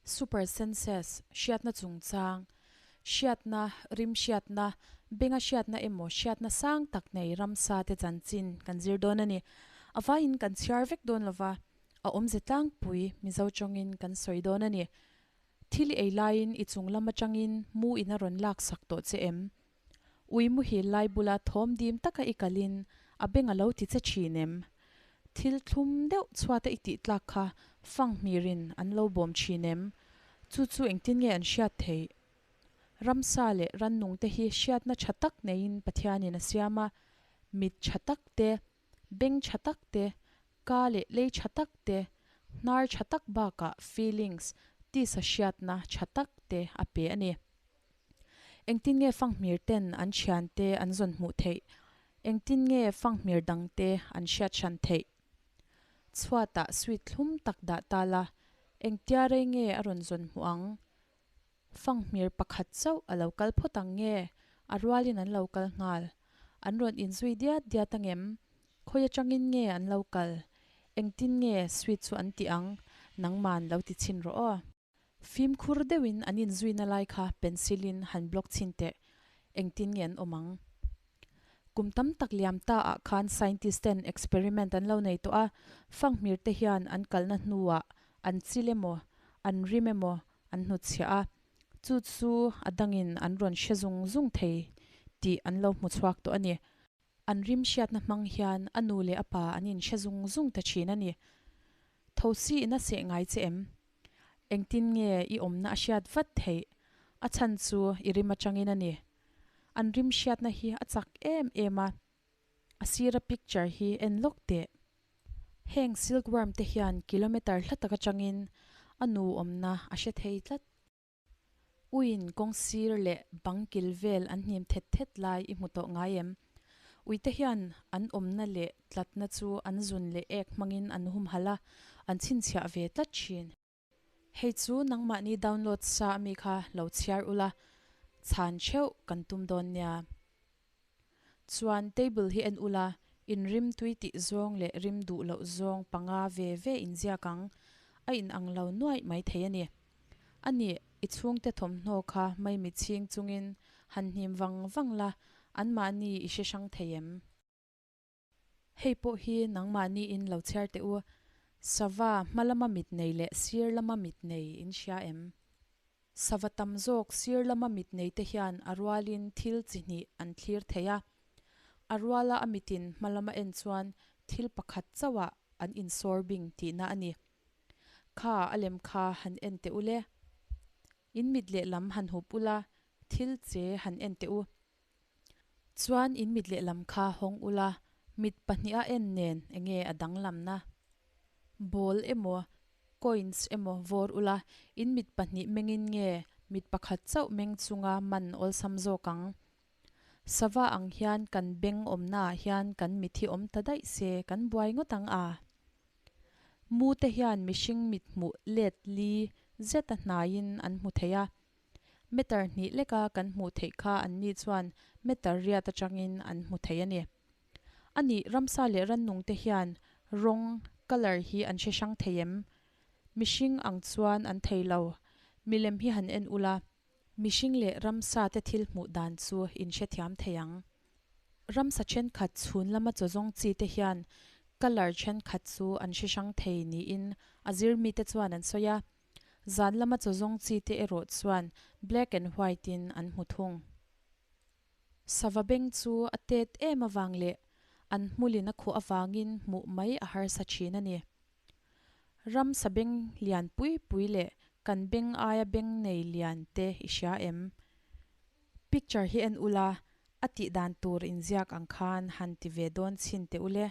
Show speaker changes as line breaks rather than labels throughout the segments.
Super Senses, Hriatna chungchang, Hriatna, rim hriatna, benga hriatna emaw hriatna sang tak nei ramsa te chanchin kan zir dawn a ni. A vaiin kan chhiar vek dawn lova, a awmze tlangpui Mizo tawngin kan sawi dawn a ni. Thil i ei laiin i chung lam atangin mu in a rawn lak sak tawh che em? Ui muhil lai bula thawm dim taka i kalin a beng a lo ti che thin em? Thil thlum deuh chhuata i tih tlak kha fang hmirin an lo bawm thin em? Chu chu engtin nge an hriat theih? Ramsa leh rannung te hi hriatna tha tak neiin Pathianin a siam a, mit tha tak te, beng tha tak te, ka leh lei tha tak te, hnar tha tak bakah feelings, tisa hriatna tha tak te a pe a ni. Engtin nge fanghmir ten an thian te an zawn hmuh theih? Engtin nge fanghmir dang te an hriat hran theih? Chhuatah sweet thlum tak dah ta la, engtia rei nge a rawn zawn hmuh ang? Fanghmir pakhat chauh a lo kal phawt ang nge? A rualin an lo kal nghal. An rawn inzui diat diat angem? Khawi atangin nge an lo kal? Engtin nge sweet chu an tih ang? Nangman lo ti chhin rawh aw. Fimkhur deuhin an inzuina lai kha pencil in han block chhin teh. Engtin nge an awm ang? Kum tam tak liam ta ah khan scientist ten experiment an lo nei tawh a, fanghmir te hian an kalna hnuah an chil emaw, an rim emaw an hnutchhiah a, chu chu a dangin an rawn hre zung zung thei tih an lo hmu chhuak tawh a ni. An rim hriatna hmang hian a nu leh a pa an inhre zung zung ta thin a ni. Thosi in a seh ngai che em? Engtin nge i awmna a hriat vat theih? A chhan chu i rim atangin a ni. An rim hriatna hi a chak em em a, a sira picture hi en lawk teh. Heng silkworm te hian kilometer hla tak atangin a nu awmna a hre thei tlat. Uiin kawng sir leh bang kil vel an hnim thet thet lai i hmu tawh ngai em? Uite hian an awmna leh tlatna chu an zun leh ek hmangin an humhalh a, an chhinchhiah ve tlat thin. Hei chu nangmahni download sa ami kha lo chhiar ula, chhan theuh kan tum dawn nia. Chuan table hi en ula, in rim tui tih zawng leh rim duh loh zawng panga ve ve in ziak ang, a in ang lo nuaih mai thei a ni. A nih, i chhungte thawmhnaw kha maimi chhing chungin han hnim vang vang la, anmahni i hre hrang thei em? Hei pawh hi nangmahni in lo chhiar teh u. Sava hma lama mit nei leh sir lama mit nei in hria em? Sava tam zawk sir lama mit nei te hian a rualin thil chi hnih an thlir thei a. A ruala a mitin hma lama en chuan thil pakhat chauhah an insawr bing tihna a ni. Kha a lem kha han en teh u le. In mit lehlam han hup ula, thil che han en teh u. Chuan in mit lehlam kha hawng ula, mit pahniha en nen enge a danglamna? Ball emaw, coins emaw vawr ula, in mit pahnih mengin nge mit pakhat chauh meng chunga man awlsam zawk ang? Sava ang hian kan beng awmnaah hian kan mit hi awm ta daih se kan buai ngawt ang a. Mu te hian mihring mit hmuh let li zeta hnaiin an hmu thei a. Meter hnih leka kan hmuh theih kha anni chuan meter riat atangin an hmu thei a ni. A nih, ramsa leh rannung te hian rawng, colour, hi an hre hrang thei em? Mihring ang chuan an thei lo. Milem hi han en ula, mihring leh ramsa te thil hmuh dan chu in hrethiam thei ang. Ramsa thenkhat chhun lama chaw zawng chi te hian colour thenkhat chu an hre hrang thei niin a zir mite chuan an sawi a. Zan lama chaw zawng chi te erawh chuan black and white in an hmu thung. Sava beng chu a tet em avang leh an hmulin a khuh avangin hmuh mai a harsa thin a ni. Ram sabeng lian pui pui leh kan beng aia beng nei lian te i hria em? Picture hi en ula, a tih dan tur inziak ang khan han ti ve dawn chhin teh ule.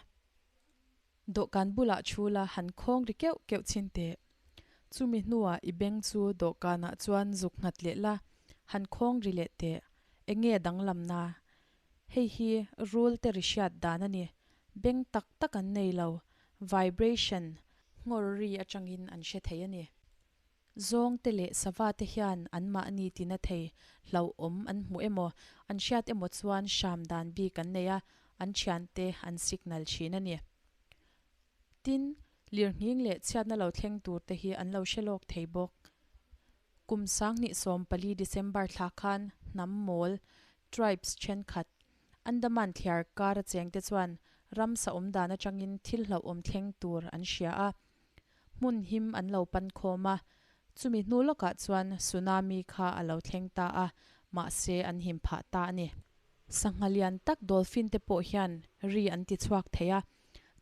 Dawhkan bulah thu la han khawng ri keuh keuh chhin teh. Chumi hnuah i beng chu dawhkanah chuan zuk nghat leh la, han khawng ri leh teh. Enge danglamna? Hei hi rul te ri hriat dan a ni. Beng tak tak an nei lo, vibration, nghawr ri atangin an hre thei a ni. Zawng te leh sava te hian anmahni tina thei hlauhawm an hmu emaw, an hriat emaw chuan hram dan bik an nei a, an thiante an signal thin a ni. Tin, lirnghing leh chhiatna lo thleng tur te hi an lo hre lawk thei bawk. Kum 2014 December thla khan hnam mawl, tribes, thenkhat, Andaman thliar kara chengte chuan ramsa awm dan atangin thil hlauhawm thleng tur an hria a, hmun him an lo pan khawm a, chumi hnu lawkah chuan tsunami kha a lo thleng ta a, mahse an him phah ta a ni. Sangha lian tak dolphin te pawh hian ri an ti chhuak thei a,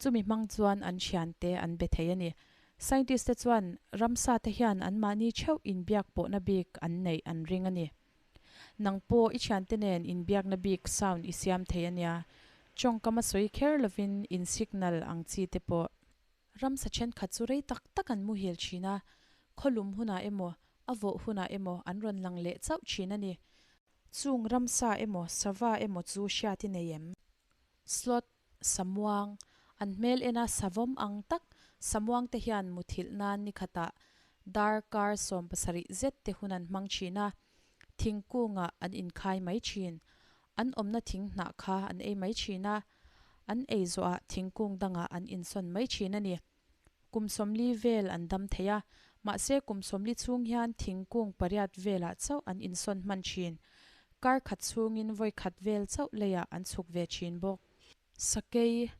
chumi hmang chuan an thiante an be thei a ni. Scientist te chuan ramsa te hian anmahni theuh inbiak pawhna bik an neih an ring a ni. Nang pawh i thiante nen inbiakna bik sound i siam thei a nia. Tawngkam a sawi kher lovin in signal ang chi te pawh. Ramsa thenkhat chu rei tak tak an muhil thin a, khawlum hunah emaw, a vawh hunah emaw an rawn lang leh chauh thin a ni. Chung ramsa emaw, sava emaw chu hriat i nei em? Sloth, Samuang, an hmel ena savawm ang tak Samuang te hian muthilh nan ni khatah darkar 70 zet te hun an hmang thin a, thingkungah an inkhai mai thin. An awmna thing hnah kha an ei mai thin a, an ei zawhah thingkung dangah an insawn mai thin a ni. Kum 40 vel an dam thei a, mahse kum 40 chhung hian thingkung pariat velah chauh an insawn hman thin. Kar khat chhungin vawi khat vel chauh leiah an chhuk ve thin bawk. Sakei,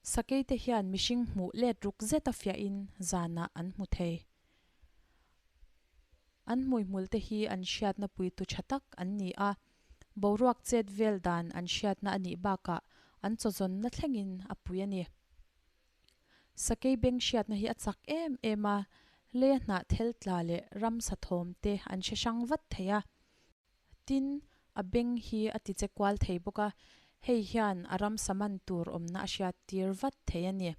Sakei te hian mihring hmuh let ruk zet a fiahin zanah an hmu thei. An hmuihmul te hi an hriatna puitu tha tak an ni a, boruak chet vel dan an hriatna a nih bakah an chawzawnna thlengin a pui a ni. Sakei beng hriatna hi a chak em em a, leia hnah thel tla leh ramsa thawm te an hre hrang vat thei a. Tin, a beng hi a ti che kual thei bawk a, hei hian a ramsa man tur awmna a hriat tir vat thei a ni.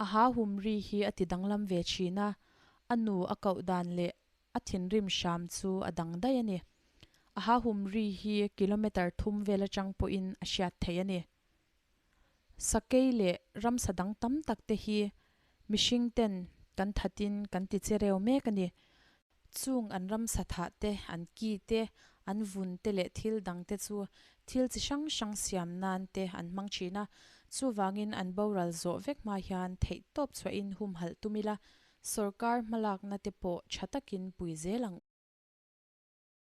A ha hum ri hi a ti danglam ve thin a, a nu a koh dan leh a thinrim hram chu a dang daih a ni. A ha hum ri hi kilometre thum vel atang pawhin a hriat theih a ni. Sakei leh ramsa dang tam tak te hi mihring ten kan thatin kan ti che reu mek a ni. Chung an ramsa thah te, an ki te, an vun te leh thil dang te chu thil chi hrang hrang siam nan te an hmang thin a. Chuvangin an boral zawh vek hma hian theihtawp chhuahin humhalh tum ila, sorkar hmalakna te pawh tha takin pui zel ang.